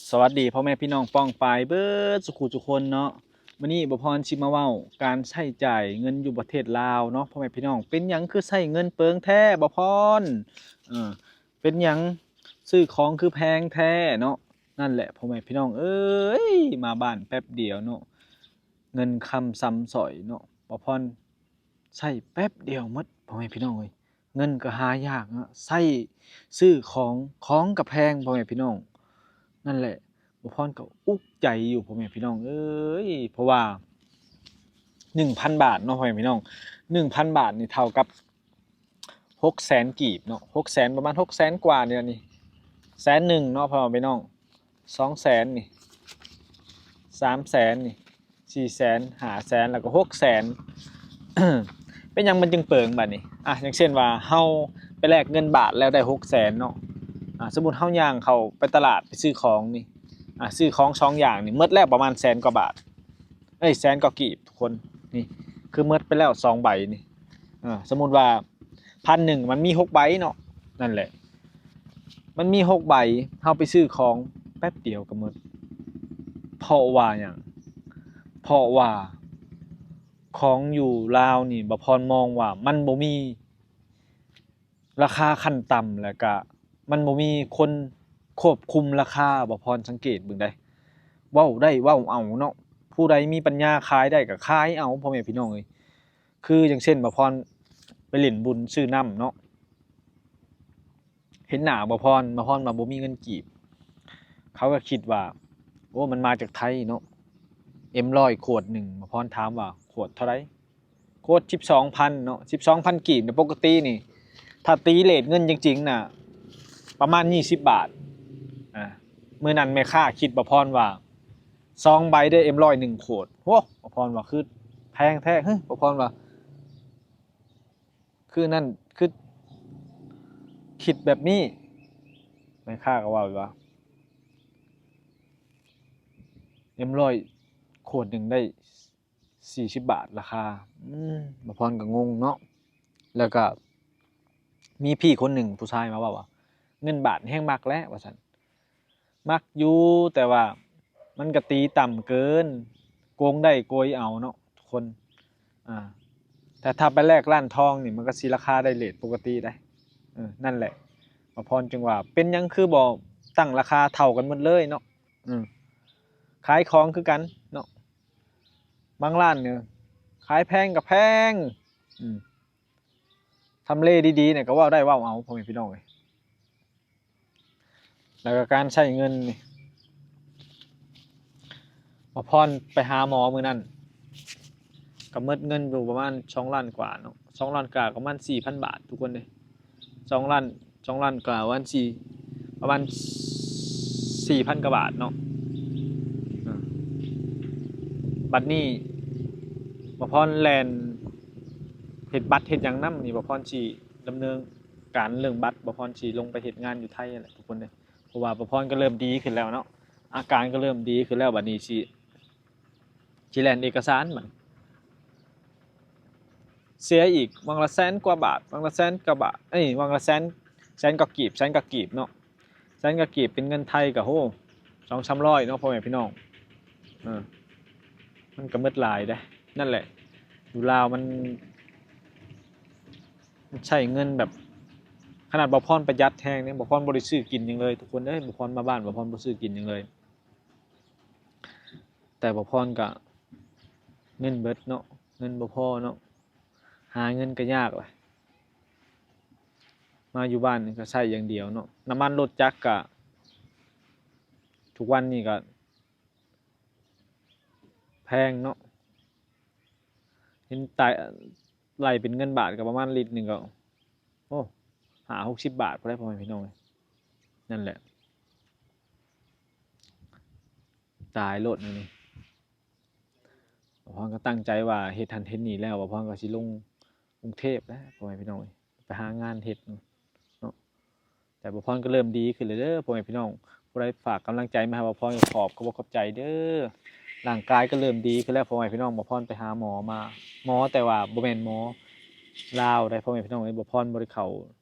ສະຫວັດດີພໍ່ແມ່ພີ່ນ້ອງປ້ອງປາຍເບິດສູ່ຄູ່ສູ່ຄົນເນາະ. ມື້ນີ້ບ່າວພອນຊິມາເວົ້າການໃຊ້ຈ່າຍເງິນຢູ່ປະເທດລາວເນາະ ພໍ່ແມ່ພີ່ນ້ອງ. ເປັນຫຍັງຄືໃຊ້ເງິນເປິງແທ້ບ່າວພອນ? ເອີ ເປັນຫຍັງຊື້ຂອງຄືແພງແທ້ເນາະ? ນັ້ນແຫຼະພໍ່ແມ່ພີ່ນ້ອງເອີຍ ມາບ້ານແປັບດຽວເນາະ ເງິນຄຳຊຳສອຍເນາະ ບ່າວພອນໃຊ້ແປັບດຽວໝົດ ພໍ່ແມ່ພີ່ນ້ອງເອີຍ. ເງິນກໍຫາຍາກເນາະ ໃຊ້ຊື້ຂອງ ຂອງກໍແພງ ພໍ່ແມ່ພີ່ນ້ອງ. ນັ້ນແຫຼະ ບ່າວພອນກໍອຸກໃຈຢູ່ ພໍ່ແມ່ພີ່ນ້ອງເອີຍ ເພາະວ່າໜຶ່ງພັນບາດເນາະ ພໍ່ແມ່ພີ່ນ້ອງ ໜຶ່ງພັນບາດນີ້ເທົ່າກັບຫົກແສນກີບເນາະ ຫົກແສນ ປະມານຫົກແສນກວ່ານີ້ລະນີ້ ແສນໜຶ່ງເນາະ ພໍ່ແມ່ພີ່ນ້ອງ ສອງແສນນີ້ ສາມແສນນີ້ ສີ່ແສນ ຫ້າແສນ ແລ້ວກໍຫົກແສນ. ເປັນຫຍັງມັນຈຶ່ງເປິງບາດນີ້? ອາ ຢ່າງເຊັ່ນວ່າເຮົາໄປແລກເງິນບາດແລ້ວໄດ້ຫົກແສນເນາະ ອາ ສົມມຸດເຮົາຍ່າງເຂົ້າໄປຕະຫຼາດໄປຊື້ຂອງນີ້ ອາ ຊື້ຂອງສອງຢ່າງນີ້ໝົດແລ້ວປະມານແສນກວ່າບາດ ເອີຍ ແສນກວ່າກີບທຸກຄົນ. ນີ້ຄືໝົດໄປແລ້ວສອງໃບນີ້ ອາ ສົມມຸດວ່າ ພັນໜຶ່ງມັນມີຫົກໃບເນາະ ນັ້ນແຫຼະ ມັນມີຫົກໃບ ເຮົາໄປຊື້ຂອງແປັບດຽວກໍໝົດ. ເພາະວ່າຫຍັງ? ເພາະວ່າຂອງຢູ່ລາວນີ້ ບ່າວພອນມອງວ່າມັນບໍ່ມີລາຄາຂັ້ນຕ່ຳ ແລ້ວກະມັນບໍ່ມີຄົນຄວບຄຸມລາຄາ. ບ່າວພອນສັງເກດເບິ່ງໄດ໋ ເວົ້າໄດ້ເວົ້າເອົາເນາະ ຜູ້ໃດມີປັນຍາຂາຍໄດ້ກໍຂາຍເອົາ ພໍ່ແມ່ພີ່ນ້ອງເອີຍ. ຄືຢ່າງເຊັ່ນ ບ່າວພອນໄປຫຼິ້ນບຸນຊື້ນ້ຳເນາະ ເຫັນໜ້າບ່າວພອນ ບ່າວພອນວ່າບໍ່ມີເງິນກີບ ເຂົາກໍຄິດວ່າ ໂອ້ ມັນມາຈາກໄທເນາະ ເອັມຮ້ອຍ ຂວດໜຶ່ງ. ບ່າວພອນຖາມວ່າ ຂວດເທົ່າໃດ? ຂວດສິບສອງພັນເນາະ ສິບສອງພັນກີບນີ້ ປົກກະຕິນີ້ ຖ້າຕີເຣດເງິນຈິງໆນະ ປະມານຊາວບາດ. ອາ ມື້ນັ້ນແມ່ຄ້າຄິດ ບ່າວພອນວ່າ ສອງໃບເດີ ເອັມຮ້ອຍ ໜຶ່ງຂວດ. ໂອ້ ບ່າວພອນວ່າຄືແພງແທ້ ເຮີ ບ່າວພອນວ່າ ຄືນັ້ນ ຄືຄິດແບບນີ້ ແມ່ຄ້າກໍເວົ້າຢູ່ວ່າ ເອັມຮ້ອຍ ຂວດໜຶ່ງໄດ້ສີ່ສິບບາດລາຄາ. ອືມ ບ່າວພອນກໍງົງເນາະ ແລ້ວກໍມີພີ່ຄົນໜຶ່ງຜູ້ຊາຍມາເວົ້າວ່າ ເງິນບາດແຮງມັກແຫຼະ ວ່າຊັ້ນ. ມັກຢູ່ ແຕ່ວ່າມັນກໍຕີຕ່ຳເກີນ ໂກງໄດ້ໂກຍເອົາເນາະທຸກຄົນ. ອາ ແຕ່ຖ້າໄປແລກຮ້ານທອງນີ້ ມັນກໍຊິລາຄາໄດ້ເຣດປົກກະຕິໄດ໋. ເອີ ນັ້ນແຫຼະ ບ່າວພອນຈຶ່ງວ່າ ເປັນຫຍັງຄືບໍ່ຕັ້ງລາຄາເທົ່າກັນໝົດເລີຍເນາະ? ເອີ ຂາຍຂອງຄືກັນເນາະ ບາງຮ້ານນີ້ຂາຍແພງກໍແພງ ອືມ ທຳເລດີໆນີ້ກໍເວົ້າໄດ້ເວົ້າເອົາ ພໍ່ແມ່ພີ່ນ້ອງເອີຍ. ແລ້ວກໍການໃຊ້ເງິນນີ້ ບ່າວພອນໄປຫາໝໍມື້ນັ້ນ ກໍໝົດເງິນຢູ່ປະມານສອງລ້ານກວ່າເນາະ ສອງລ້ານກວ່າ ປະມານສີ່ພັນບາດທຸກຄົນເດ້ ສອງລ້ານ ສອງລ້ານກວ່າ ປະມານສີ່ ປະມານສີ່ພັນກວ່າບາດເນາະ. ອາ ບັດນີ້ບ່າວພອນແລ່ນເຮັດບັດເຮັດຫຍັງນຳນີ້ ບ່າວພອນຊິດຳເນີນການເລື່ອງບັດ ບ່າວພອນຊິລົງໄປເຮັດງານຢູ່ໄທຫັ້ນແຫຼະທຸກຄົນເດີ. ເພາະວ່າບ່າວພອນກໍເລີ່ມດີຂຶ້ນແລ້ວເນາະ ອາການກໍເລີ່ມດີຂຶ້ນແລ້ວ ບັດນີ້ຊິ ຊິແລ່ນເອກະສານ ມັນເສຍອີກວັງລະແສນກວ່າບາດ ວັງລະແສນກວ່າບາດ ເອີຍ ວັງລະແສນ ແສນກວ່າກີບ ແສນກວ່າກີບເນາະ ແສນກວ່າກີບເປັນເງິນໄທກໍ ໂຫ ສອງສາມຮ້ອຍເນາະ ພໍ່ແມ່ພີ່ນ້ອງ. ເອີ ມັນກໍໝົດຫຼາຍເດ້. ນັ້ນແຫຼະ ຢູ່ລາວມັນ ມັນໃຊ້ເງິນແບບ ຂະໜາດບ່າວພອນປະຢັດແຮງເດ້ ບ່າວພອນບໍ່ໄດ້ຊື້ກິນຫຍັງເລີຍທຸກຄົນເອີຍ. ບ່າວພອນມາບ້ານ ບ່າວພອນບໍ່ຊື້ກິນຫຍັງເລີຍ ແຕ່ບ່າວພອນກະເງິນເບິດເນາະ ເງິນບໍ່ພໍເນາະ ຫາເງິນກະຍາກລະ ມາຢູ່ບ້ານນີ້ກະໃຊ້ຢ່າງດຽວເນາະ. ນ້ຳມັນລົດຈັກກະ ທຸກວັນນີ້ກະແພງເນາະ ເຫັນຕາຍ ໄລ່ເປັນເງິນບາດກະປະມານລິດໜຶ່ງກະ ໂອ້ ຫ້າຫົກສິບບາດພຸ້ນແຫຼະ ພໍ່ແມ່ພີ່ນ້ອງເອີຍ. ນັ້ນແຫຼະ ຕາຍໂລດແນວນີ້. ບ່າວພອນກໍຕັ້ງໃຈວ່າເຮັດຫັ້ນເຮັດນີ້ແລ້ວ ບ່າວພອນກໍຊິລົງກຸງເທບແຫຼະ ພໍ່ແມ່ພີ່ນ້ອງເອີຍ ໄປຫາງານເຮັດເນາະ. ແຕ່ບ່າວພອນກໍເລີ່ມດີຂຶ້ນແລ້ວເດີ ພໍ່ແມ່ພີ່ນ້ອງ. ຜູ້ໃດຝາກກຳລັງໃຈມາໃຫ້ບ່າວພອນກໍຂອບ ຂອບອົກຂອບໃຈເດີ. ຮ່າງກາຍກໍເລີ່ມດີຂຶ້ນແລ້ວ ພໍ່ແມ່ພີ່ນ້ອງ. ບ່າວພອນໄປຫາມອມາ ໝໍ ແຕ່ວ່າບໍ່ແມ່ນໝໍລາວໃດ໋ ພໍ່ແມ່ພີ່ນ້ອງເອີຍ. ບ່າວພອນບໍ່ໄດ້ເຂົ້າ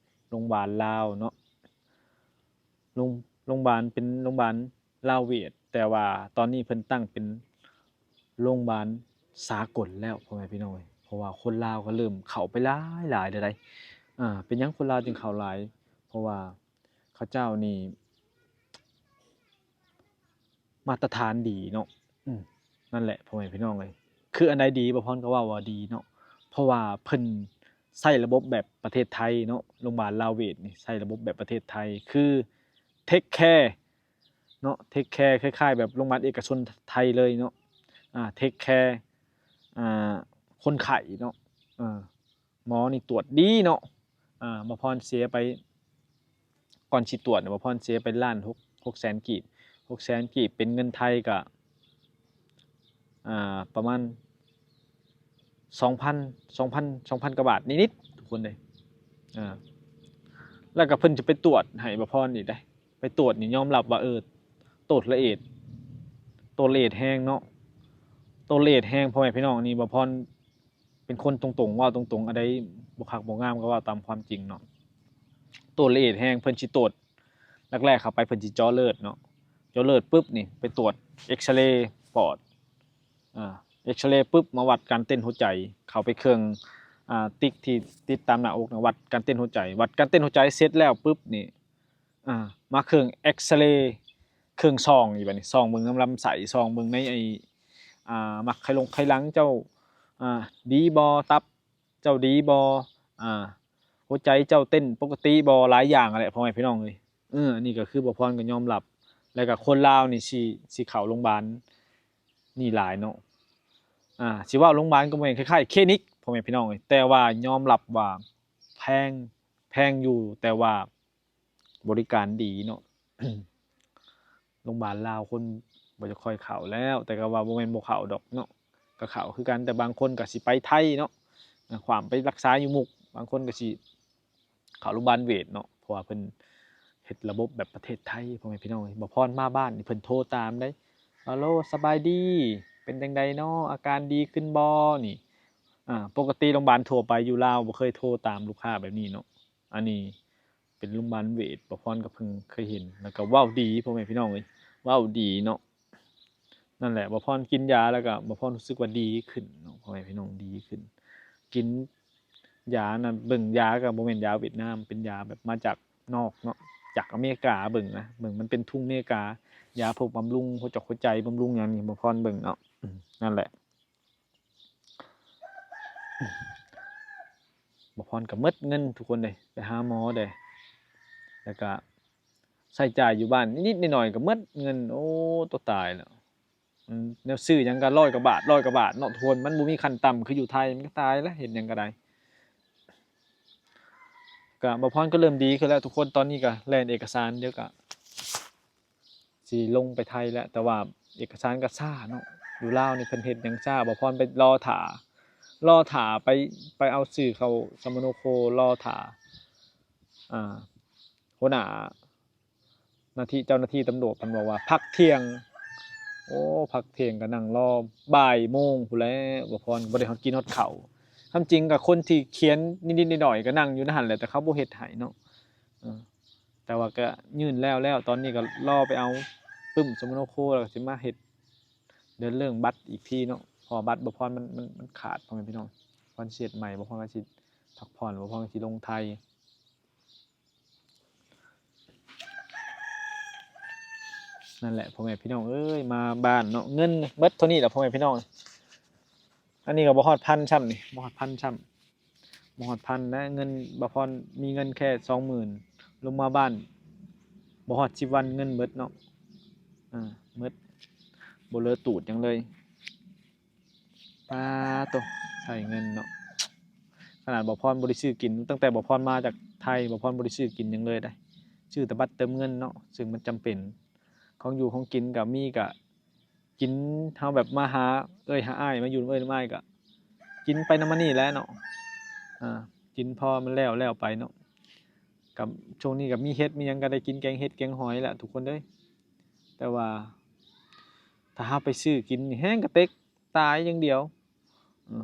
ໂລງບານລາວເນາະ ໂລງ ໂລງບານເປັນໂລງບານ ລາວເວດ, ແຕ່ວ່າຕອນນີ້ເພິ່ນຕັ້ງເປັນໂຮງບານສາກົນແລ້ວ ພໍ່ແມ່ພີ່ນ້ອງເອີຍ. ເພາະວ່າຄົນລາວກໍເລີ່ມເຂົ້າໄປຫຼາຍໆແລ້ວໃດ໋. ອ່າ ເປັນຫຍັງຄົນລາວຈຶ່ງເຂົ້າຫຼາຍ? ເພາະວ່າເຂົາເຈົ້ານີ້ ມາດຕະຖານດີເນາະ. ອືມ ນັ້ນແຫຼະ ພໍ່ແມ່ພີ່ນ້ອງເອີຍ, ຄືອັນໃດດີ ບ່າວພອນກໍເວົ້າວ່າດີເນາະ, ເພາະວ່າເພິ່ນໃຊ້ລະບົບແບບປະເທດໄທເນາະ. ໂຮງບານລາວເວດນີ້ໃຊ້ລະບົບແບບປະເທດໄທ ຄື take care ເນາະ, take care ຄ້າຍໆແບບໂຮງບານເອກະຊົນໄທເລີຍເນາະ. ອ່າ take care ອ່າ ຄົນໄຂ້ເນາະ. ເອີ ໝໍນີ້ຕວດດີເນາະ. ອ່າ ບ່າວພອນເສຍໄປ ກ່ອນຊິຕວດ ບ່າວພອນເສຍໄປລ້ານຫົກ ຫົກແສນກີບ, ຫົກແສນກີບເປັນເງິນໄທກໍ ອ່າ ປະມານສອງພັນ ສອງພັນ ສອງພັນກວ່າບາດນິດໆ ທຸກຄົນເດ້. ອ່າ ແລ້ວກໍເພິ່ນຈະໄປຕວດໃຫ້ບ່າວພອນອີກເດ້. ໄປຕວດນີ້ຍອມຮັບວ່າ ເອີ ໂຕດລະເອດ ໂຕດລະເອດແຮງເນາະ, ໂຕດລະເອດແຮງ ພໍ່ແມ່ພີ່ນ້ອງ. ນີ້ບ່າວພອນ ເປັນຄົນຕົງໆ ເວົ້າຕົງໆ ອັນໃດບໍ່ຄັກບໍ່ງາມກໍເວົ້າຕາມຄວາມຈິງເນາະ. ໂຕດລະອຽດແຮງ ເພິ່ນຊິໂຕດ ແລກໆເຂົ້າໄປເພິ່ນຊິເຈາະເລືອດເນາະ, ເຈາະເລືອດປຶບນີ້ໄປຕວດເອັກສະເຣປອດ, ອ່າ ເອັກສະເຣປຶບມາວັດການເຕັ້ນຫົວໃຈ, ເຂົ້າໄປເຄື່ອງ ອ່າ ຕິກທີ່ຕິດຕາມໜ້າອົກນະ ວັດການເຕັ້ນຫົວໃຈ, ວັດການເຕັ້ນຫົວໃຈເສັດແລ້ວປຶບນີ້ ອ່າ ມາເຄື່ອງເອັກສະເຣ ເຄື່ອງສ່ອງອີກບາດນີ້, ສ່ອງເບິ່ງນຳລຳໄສ້, ສ່ອງເບິ່ງໃນໄອ້ ອ່າ ໝາກໄຂ່ຫຼົງໄຂ່ຫຼັງເຈົ້າ ອ່າ ດີບໍ່, ຕັບເຈົ້າດີບໍ່, ອ່າ ຫົວໃຈເຈົ້າເຕັ້ນປົກກະຕິບໍ່, ຫຼາຍຢ່າງຫັ້ນແຫຼະ ພໍ່ແມ່ພີ່ນ້ອງເອີຍ. ເອີ ອັນນີ້ກໍຄືບ່າວພອນກໍຍອມຮັບ, ແລ້ວກໍຄົນລາວນີ້ຊິ ຊິເຂົ້າໂຮງບານນີ້ຫຼາຍເນາະ. ອ່າ ຊິເວົ້າໂຮງບານກໍແມ່ນຄ້າຍໆຄລີນິກ ພໍ່ແມ່ພີ່ນ້ອງເອີຍ, ແຕ່ວ່າຍອມຮັບວ່າແພງ ແພງຢູ່ ແຕ່ວ່າ ບໍລິການດີເນາະ. ໂຮງບານລາວຄົນບໍ່ຈະຄ່ອຍເຂົ້າແລ້ວ, ແຕ່ກໍວ່າບໍ່ແມ່ນບໍ່ເຂົ້າດອກເນາະ, ກໍເຂົ້າຄືກັນ, ແຕ່ບາງຄົນກໍຊິໄປໄທເນາະ, ຂ້າມໄປຮັກສາຢູ່ມຸກ, ບາງຄົນກໍຊິເຂົ້າໂຮງບານເວດເນາະ, ເພາະວ່າເພິ່ນເຮັດລະບົບແບບປະເທດໄທ ພໍ່ແມ່ພີ່ນ້ອງເອີຍ. ບ່າວພອນມາບ້ານນີ້ເພິ່ນໂທຕາມເດ້, ຮາໂລ ສະບາຍດີ ເປັນຈັ່ງໃດເນາະ, ອາການດີຂຶ້ນບໍ່ນີ້. ອ່າ ປົກກະຕິໂຮງບານທົ່ວໄປຢູ່ລາວບໍ່ເຄີຍໂທຕາມລູກຄ້າແບບນີ້ເນາະ, ອັນນີ້ ເປັນໂຮງບານເວດ, ບ່າວພອນກໍເພິ່ງເຄີຍເຫັນ ແລ້ວກໍເວົ້າດີ ພໍ່ແມ່ພີ່ນ້ອງເອີຍ, ເວົ້າດີເນາະ. ນັ້ນແຫຼະ ບ່າວພອນກິນຢາແລ້ວກໍບ່າວພອນຮູ້ສຶກວ່າດີຂຶ້ນເນາະ ພໍ່ແມ່ພີ່ນ້ອງ, ດີຂຶ້ນ. ກິນຢານັ້ນ ເບິ່ງຢາກໍບໍ່ແມ່ນຢາຫວຽດນາມ, ເປັນຢາແບບມາຈາກນອກເນາະ, ຈາກອາເມລິກາ. ເບິ່ງນະ ເບິ່ງ ມັນເປັນທຸງອາເມລິກາ, ຢາພວກບຳລຸງຫົວຈອກຫົວໃຈ ບຳລຸງຫຍັງນີ້ ບ່າວພອນເບິ່ງເນາະ. ອືມ ນັ້ນແຫຼະ. ບ່າວພອນກໍໝົດເງິນທຸກຄົນເດ້, ໄປຫາໝໍເດ້, ແລ້ວກໍໃຊ້ຈ່າຍຢູ່ບ້ານນິດໆໜ້ອຍໆກໍໝົດເງິນ. ໂອ້ ຕົວຕາຍແລ້ວ. ອືມ ແນວຊື້ຫຍັງກໍຮ້ອຍກວ່າບາດ ຮ້ອຍກວ່າບາດເນາະທຸກຄົນ, ມັນບໍ່ມີຂັ້ນຕ່ຳຄືຢູ່ໄທ, ມັນກໍຕາຍແລ້ວ ເຮັດຫຍັງກໍໄດ້. ກໍບ່າວພອນກໍເລີ່ມດີຂຶ້ນແລ້ວທຸກຄົນ, ຕອນນີ້ກໍແລ່ນເອກະສານ ດຽວກໍ ຊິລົງໄປໄທແລ້ວ, ແຕ່ວ່າເອກະສານກໍຊ້າເນາະ. ຢູ່ລາວນີ້ເພິ່ນເຮັດຫຍັງຊ້າ, ບ່າວພອນໄປລໍຖ້າ ລໍຖ້າໄປ ໄປເອົາຊື່ເຂົ້າສຳມະໂນໂຄ, ລໍຖ້າ ອ່າ ຫົວໜ້າໜ້າທີ່ ເຈົ້າໜ້າທີ່ຕຳຫຼວດ ເພິ່ນບອກວ່າພັກທ່ຽງ. ໂອ້ ພັກທ່ຽງກໍນັ່ງລໍ ບ່າຍໂມງພຸ້ນແຫຼະ, ບ່າວພອນກໍບໍ່ໄດ້ຮອດກິນຮອດເຂົ້າ. ຄວາມຈິງກໍຄົນທີ່ຂຽນນິດໆໜ້ອຍໆກໍນັ່ງຢູ່ໃນຫັ້ນແຫຼະ, ແຕ່ເຂົາບໍ່ເຮັດໃຫ້ເນາະ. ເອີ ແຕ່ວ່າກໍຍື່ນແລ້ວແລ້ວ, ຕອນນີ້ກໍລໍໄປເອົາປຶ້ມສຳມະໂນໂຄ ແລ້ວກໍຊິມາເຮັດເດີນເລື່ອງບັດອີກທີເນາະ, ເພາະວ່າບັດບ່າວພອນມັນ ມັນ ມັນຂາດ ພໍ່ແມ່ພີ່ນ້ອງ. ບ່າວພອນຊິເຮັດໃໝ່, ບ່າວພອນກໍຊິພັກຜ່ອນ, ບ່າວພອນກໍຊິລົງໄທ. ນັ້ນແຫຼະ ພໍ່ແມ່ພີ່ນ້ອງເອີຍ, ມາບ້ານເນາະ, ເງິນໝົດເທົ່ານີ້ແຫຼະ ພໍ່ແມ່ພີ່ນ້ອງ. ອັນນີ້ກໍບໍ່ຮອດພັນຊ້ຳນີ້, ບໍ່ຮອດພັນຊ້ຳ. ບໍ່ຮອດພັນນະ, ເງິນ ບ່າວພອນມີເງິນແຄ່ສອງໝື່ນ, ລົງມາບ້ານບໍ່ຮອດສິບວັນເງິນເບິດເນາະ. ເອີ ເບິດ, ບໍ່ເຫຼືອຕູດຫຍັງເລີຍ. ປາໂຕ ໃຊ້ເງິນເນາະ, ຂະໜາດບ່າວພອນບໍ່ໄດ້ຊື້ກິນ, ຕັ້ງແຕ່ບ່າວພອນມາຈາກໄທ ບ່າວພອນບໍ່ໄດ້ຊື້ກິນຫຍັງເລີຍເດ້, ຊື້ແຕ່ບັດເຕີມເງິນເນາະ, ຊຶ່ງມັນຈຳເປັນ. ຂອງຢູ່ຂອງກິນກໍມີ ກໍ ກິນ ເຮົາແບບມາຫາເອື້ອຍຫາອ້າຍ ມາຢູ່ນຳເອື້ອຍນຳອ້າຍ ກະກິນໄປນຳມັນນີ້ແຫຼະເນາະ. ອ່າ ກິນພໍມັນແລ້ວ ແລ້ວໄປເນາະ. ກັບຊ່ວງນີ້ກໍມີເຫັດມີຫຍັງ ກໍໄດ້ກິນແກງເຫັດແກງຫອຍແຫຼະທຸກຄົນເອີຍ. ແຕ່ວ່າຖ້າເຮົາໄປຊື້ກິນນີ້ ແຮງກະເຕັກຕາຍຢ່າງດຽວ. ເອີ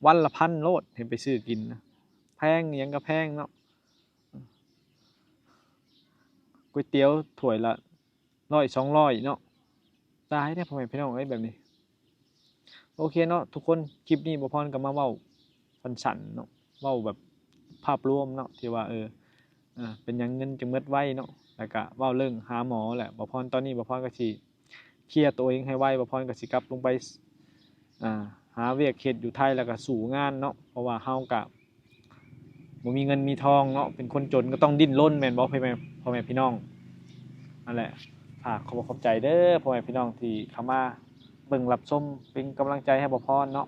ວັນລະພັນໂລດ ເຫັນໄປຊື້ກິນນະ ແພງ ອີ່ຫຍັງກໍແພງເນາະ. ເອີ ກ໋ວຍຕຽວຖ້ວຍລະ ຮ້ອຍ ສອງຮ້ອຍເນາະ, ຕາຍແທ້ພໍ່ແມ່ພີ່ນ້ອງເອີຍ ແບບນີ້. ໂອເຄເນາະທຸກຄົນ, ຄລິບນີ້ບ່າວພອນກໍມາເວົ້າສັ້ນໆເນາະ, ເວົ້າແບບພາບລວມເນາະ ທີ່ວ່າ ເອີ ເປັນຫຍັງເງິນຈຶ່ງໝົດໄວເນາະ, ແລ້ວກະເວົ້າເລື່ອງຫາໝໍແຫຼະ. ບ່າວພອນ ຕອນນີ້ບ່າວພອນກໍຊິເຄຍໂຕເອງໃຫ້ໄວ, ບ່າວພອນກໍຊິກັບລົງໄປ ອ່າ ຫາວຽກເຮັດຢູ່ໄທ ແລ້ວກໍສູ້ງານເນາະ, ເພາະວ່າເຮົາກະບໍ່ມີເງິນມີທອງເນາະ, ເປັນຄົນຈົນກໍຕ້ອງດີ້ນລົນ ແມ່ນບໍ່ ພໍ່ແມ່ ພໍ່ແມ່ພີ່ນ້ອງ? ນັ້ນແຫຼະ, ຝາກຂອບອົກຂອບໃຈເດີພໍ່ແມ່ພີ່ນ້ອງທີ່ເຂົ້າມາເບິ່ງຮັບຊົມ ເປັນກຳລັງໃຈໃຫ້ບ່າວພອນເນາະ.